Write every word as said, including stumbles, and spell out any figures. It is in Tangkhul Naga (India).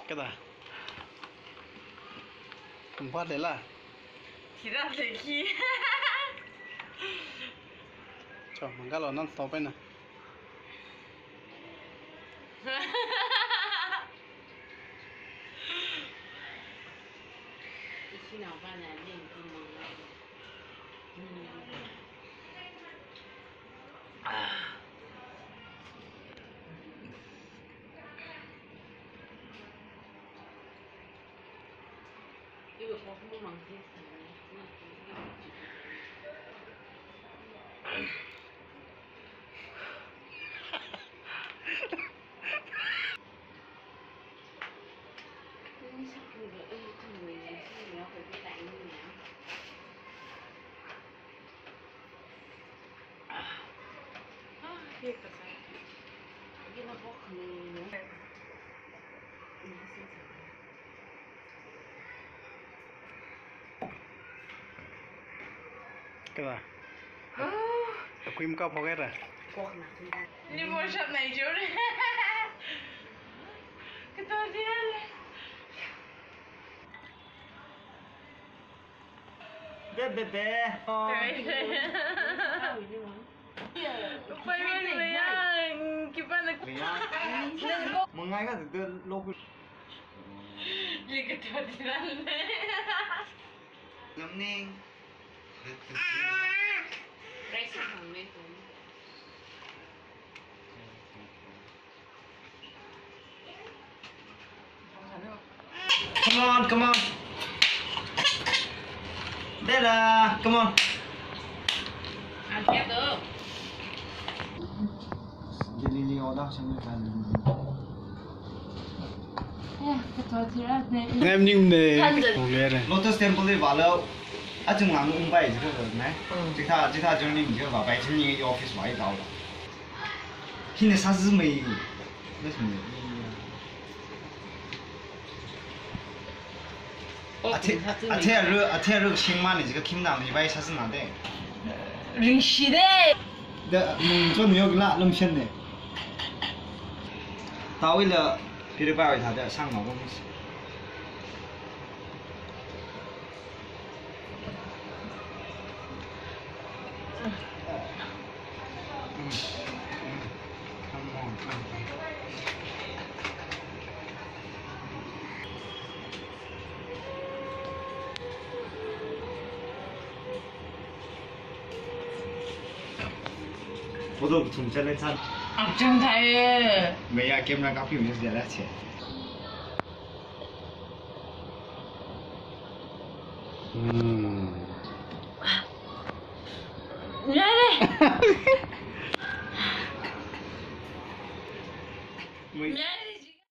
Kada? Kumpa lela? Kira leki. Cho, mangalo nan stop na. Kala. Ah. Akui maka phok era. Ni mo shap nai jore. Kato dia le. Be, be, be. Pai pai le ya, kipan na. Mangai ka de lo ku. Li kato dia le. Namning. Come on, come on. Dela, come on. Delhi order sangni kan. Ngam ning ne. Lotus Temple li vālo. Achung lang ung pai jika ne. Mm. Jika, jika journey jika vā pai chini office vā i tao. Hina sāzimei. Athe, athe aru, athe aru shingmani jika khimna mi bai sāzimna de. Ringshi de. Da, nung chon yok la lam shen de. Tawila piri bai thāda sang ma bom. Photo thum challenge san. Akchang thai. Maya camera kapi mi jala che. Hmm. Yare. Mui.